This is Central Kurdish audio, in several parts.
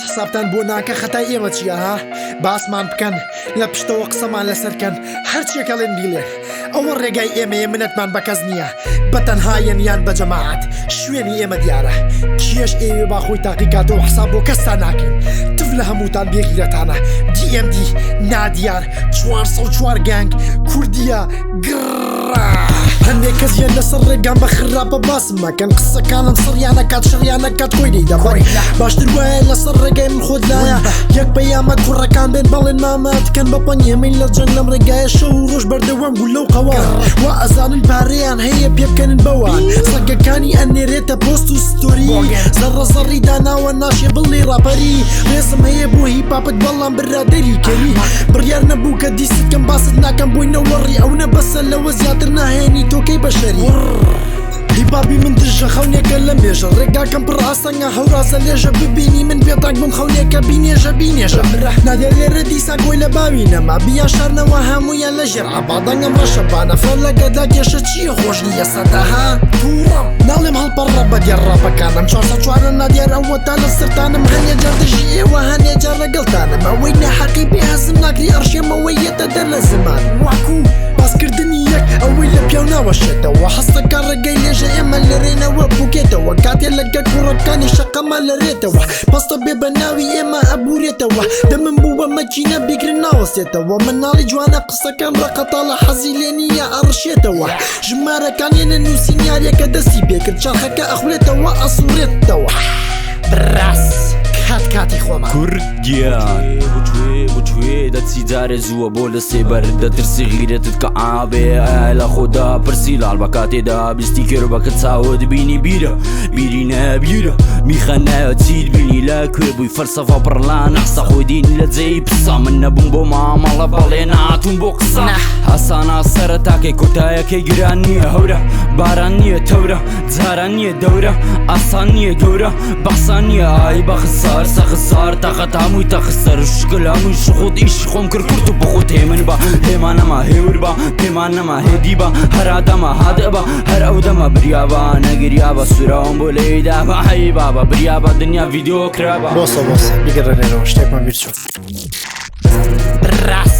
حسابتان بۆ ناکە خەتای ئێمە چییە ها؟ باسمان بکەن لە پشتەوە قسەمان لەسەر کەن هەرچیەک ئەڵێن بیڵێن ئەوە ڕێگای ئێمەیە منەتمان بە کەس نییە بە تەنها یەن یان بە جەماعەت شوێنی ئێمە دیارە کێش ئێوێ با خۆی تاقی کاتەوە حساب بۆ کەستان ناکەین تف لە هەمووتان بێغیرەتانە DMD نادیار 404 گەنگ کوردیە گڕڕا هەندێک کەس یەن لەسەر ڕێگام بە خراپە باسم مەکەن قسەکانم سڕیانە کات شڕیانە کات خۆی دەی دەخۆی باشتر وایە لەسەر ڕێگای من خۆت لایە یەک پەیامە کوڕەکان بێن بەڵێن مامە تکەن بە پەنگ ئێمەین لە جەنگ لەم ڕێگایە شەو و ڕۆژ بەردەوام گولە و قەوان وا ئەزانن پارەیان هەیە پێ بکەنن بەوان سەگەکانی ئەنێرێتە پۆست و ستۆری زەڕە زەڕی داناوە ناشێ بڵێ ڕاپەری ڕێزم هەیە بۆ هی پاپت بەڵام برادەری کەری بڕیار نەبوو کە دیست کەم باست ناکەم بۆی نەوەڕی ئەو نە بەسە لەوە زیاتر ناهێنی تۆکەی بەشەری هیپاپی من دژە خەونێکە لە مێژە ڕێگاکەم پڕ ئاستەنگە هەورازە لێژە ببینی من بێتاک بم خەونێکە بینێژە بینێژە نادیار لێرە دیسان گۆی لە باوی نەما بیان شارنەوە هەموویان لە ژێر عەبا دەنگم ڕەشە با نەفرەت لە گەدا کێشە چییە خۆش نییە سەدەها تووڕەم ناڵێم هەڵپەڕە بە دیار ڕاپەکانم چوارسەد چوارە نادیار ئەوەتا لە سەرتانم هەنێ جار دژی ئێوە هەنێ جار لەگەڵتانم ئەوەی ناحەقی بێ هەزم ناکری ئەڕشێمەوە یەتە دەر لە زمان واکو باسکردنی یەک ئەوەی لە پیاو ناوەشێتەوە هەستەکە ڕێگەی لێژە ئێمە لەرێنەوە بوکێتەوە کاتێ لەگە کوڕەکانی شەقەمان لەرێتەوە پەستە بێ بە ناوی ئێمە ئەبورێتەوە دەمم بوو بە مەکینە بیگرن ناوەستێتەوە مناڵی جوانە قسەکان ڕەقەتاڵە حەزی لێ نییە ئەڕشێتەوە ژمارەکان یەنە نووسین یاریەکە دەستی پێکرد چرخەکە ئەخولێتەوە ئەسوڕێتەوە براس کات کاتی خۆمان کورد گیان بچوێ دەچی جارێ زووە بۆ لە سێبەر دەترسی غیرەتت کە ئابێ لە خۆدا پرسی لاڵ بە کاتێدا بیستی کێر بەکە چاوت بینی بیرە بیری نەبیرە میخە نایە چیت بینی لە کوێ بووی فەلسەفە پڕلا نەحسە خۆی دین لە جێی پسا من نەبووم بۆ مامەڵە بەڵێ ناتوم بۆ قسە ئاسانە سەرەتاکەی کۆتایەکەی گران نییە هەورە باران نییە تەورە جاران نییە دەورە ئاسان نییە گەورە بەخسان نییە ئای بە خسار سەخسار تاقەت هەمووی تەخسەر شکل هەمووی شخۆت ئیشی خۆم کرد کورت و بخۆت هێمن بە هێمان نەما هێور بە پێمان نەما هێدی بە هەرادەمە هادئ بە هەر ئەو دەمە بریا بە نەگریا بە سوراوم بۆ لێیدا بە ئەی بابە بریا بە دنیا ڤیدیۆ کرابا. بۆسە بۆسە بیگەڕێنەرەوە شتێکمان بیر چوو. براس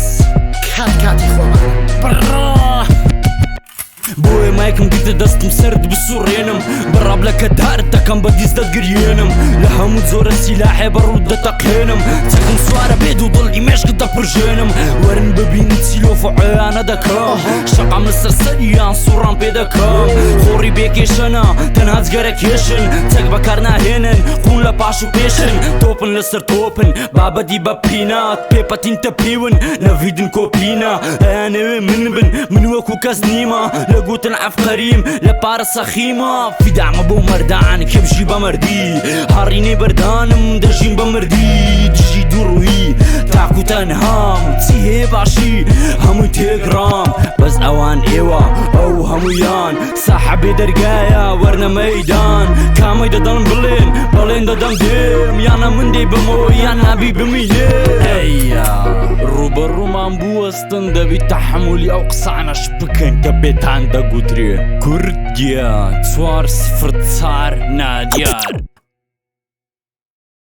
کات کاتی خۆمانە بڕۆ. بۆیە مایکم گرتە دەستم سەرت بسوڕێنم بە ڕابلەکە دارت دەکەم بە دیز دەگریێنم لە هەموو جۆرە سیلاحێ بە ڕووت دەتەقێنم چەکم سوارە بێ دوو دڵی مێشکت دەپرژێنم وەرن ببینن چی لۆفعیانە دەکەم شەقام لەسەر سەریان سوڕان پێ دەکەم خۆڕی بێکێشەنە تەنها جگەرە کێشن چەک بەکار ناهێنن قوون لە پاش و پێشن تۆپن لەسەر تۆپن بابەتی بە پینات پێ پەتین تەپیون نەڤیدن کۆپینە ئەیانەوێ من بن من وەکو کەس نیمە لە گوتن عەفقەریم لە پارە سەخیمە فیدامە بۆ مەردان کێ بژی بە مەردی هاڕینەی بەردانم دەژیم بە مردی دژی دووڕووی تاک و تەنهام چی هەیە باشی هەمووی تێگڕام بەس ئەوان ئێوە ئەو هەموویان ساحەبێ دەرگایە وەرنە مەیدان کامەی دەدەم بڵێن بەڵێن دەدەم دێم یانە من دەی بمەوە یان نابی بمیلێ ئەییا ڕووبەڕوومان بوەستن دەبی تەحەمولی ئەو قسانەش بکەن کە پێتان دەگوترێ کورد گیان 404 نادیار.